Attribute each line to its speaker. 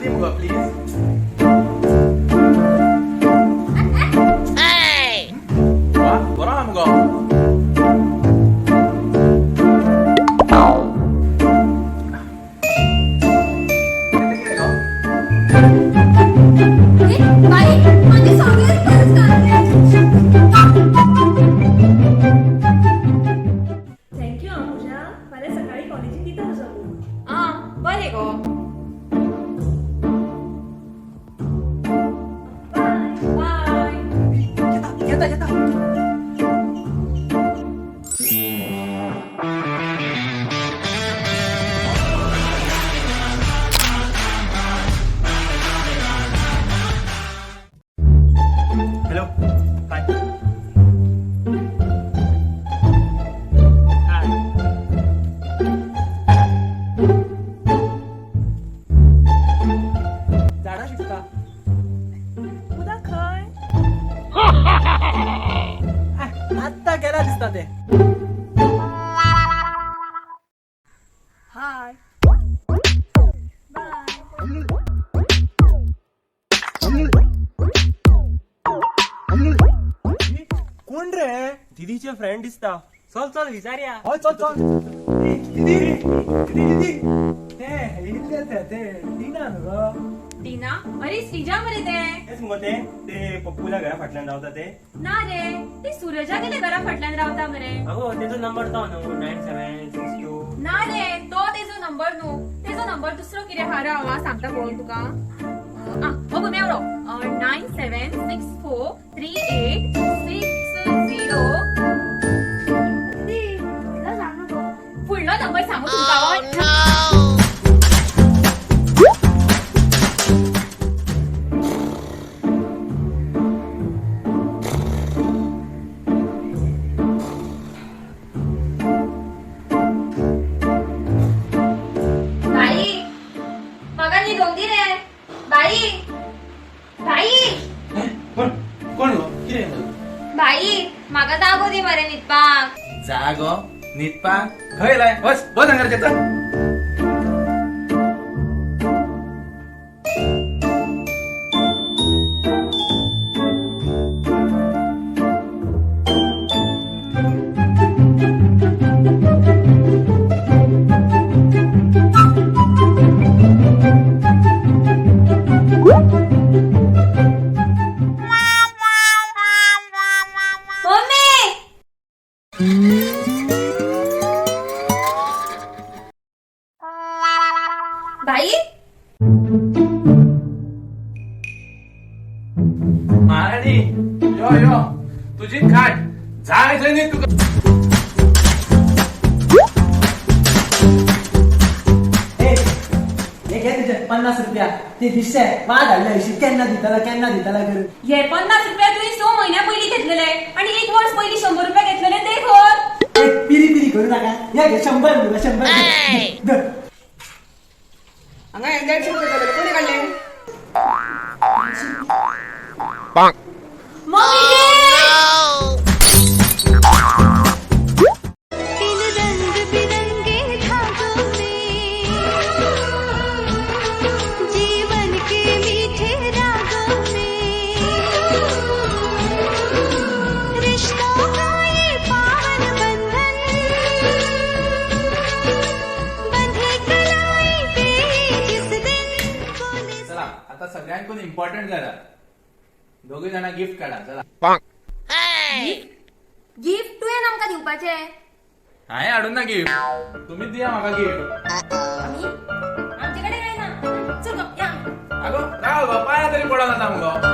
Speaker 1: दी मुगो प्लीज. वा बरो आहा मुगो. कितें गो?
Speaker 2: बाई, माझे सगळेच पर्स काढले.
Speaker 3: थँक्यू आं पूजा, फाल्यां सकाळी कॉलेजीन दिता तुजो बूक.
Speaker 2: आं, बरें गो.
Speaker 3: बाय.
Speaker 2: बाय.
Speaker 1: येता येता.
Speaker 4: हॅलो. हाय. हाय.
Speaker 5: झाडां शिकता.
Speaker 3: उदक खंय?
Speaker 5: आत्ता गेला दिसता ते.
Speaker 3: हाय. बाय.
Speaker 4: कोण रे? दिदीचे फ्रेंड दिसता. चल चल, विचारया.
Speaker 5: हय, चल चल. दीदी दीदी दीदी, ते इल्ले ते ते टिना न्हू गो?
Speaker 2: टीना? अरे, श्रीजा मरे ते.
Speaker 4: तेच मुगो ते ते पप्पूला घरा फाटल्यान रावता ते.
Speaker 2: ना रे, ते सुरजा गेले घरा फाटल्यान रावता मरे.
Speaker 4: अगो, तेजो नंबर तो न्हू, 9762?
Speaker 2: ना रे, तो तेजो नंबर न्हू. तेजो नंबर दुसरो कितें आहा. राव आं, सांगता पळोवन तुका. आं, हो पळय मेवळो, 97643860.
Speaker 3: दीदी, तुला सांग नको.
Speaker 2: फुडलो नंबर सांगू तुमकां? बाई, म्हाका न्हिदोंक दी रे बाई. बाई.
Speaker 1: कोण कोण गो? कितें?
Speaker 2: बाई, म्हाका जागो दी मरे न्हिदपाक.
Speaker 1: जागो न्हिदपाक खंय लाय? बस बस हांगार, चल.
Speaker 2: मम्मी. बाई.
Speaker 1: महाराणी, यो यो, तुझी खाट जाय थंय न्हीद तुका.
Speaker 5: ए, हे घे तुजे 50 रुपया. ते दिसते वाद हाडले हशी, केन्ना दितला केन्ना दितला करून.
Speaker 2: हे 50 रुपया तुवें 6 म्हयन्या पयलीं घेतलेले आणि एक वर्स पयलीं 100 रुपया घेतलेले ते खर.
Speaker 5: ए, पिरी पिरी करू नाका. हे घे 100 मुगो, 100 घे. धर.
Speaker 6: हांगा हे 150 रुपया जाले, कोणी काडले?
Speaker 2: मम्मी.
Speaker 7: इन रंग बिरंगे धागों में, जीवन के मीठे रागों में, रिश्तों का ये पावन बंधन बंधे कलाई पे जिस दिन बोले.
Speaker 1: चला, आता सगळ्यांकडून इम्पॉर्टंट झाला. दोघी जण गिफ्ट काढा, चला.
Speaker 2: गिफ्ट तुवें आमकां दिवपाचें?
Speaker 1: हांवें हाडून ना गिफ्ट, तुम्हीच दिया म्हाका गिफ्ट.
Speaker 2: आमी? आमचे कडेन काय ना. चल गो, या.
Speaker 1: अगो राव गो, पाया तरी पडोन आता मुगो.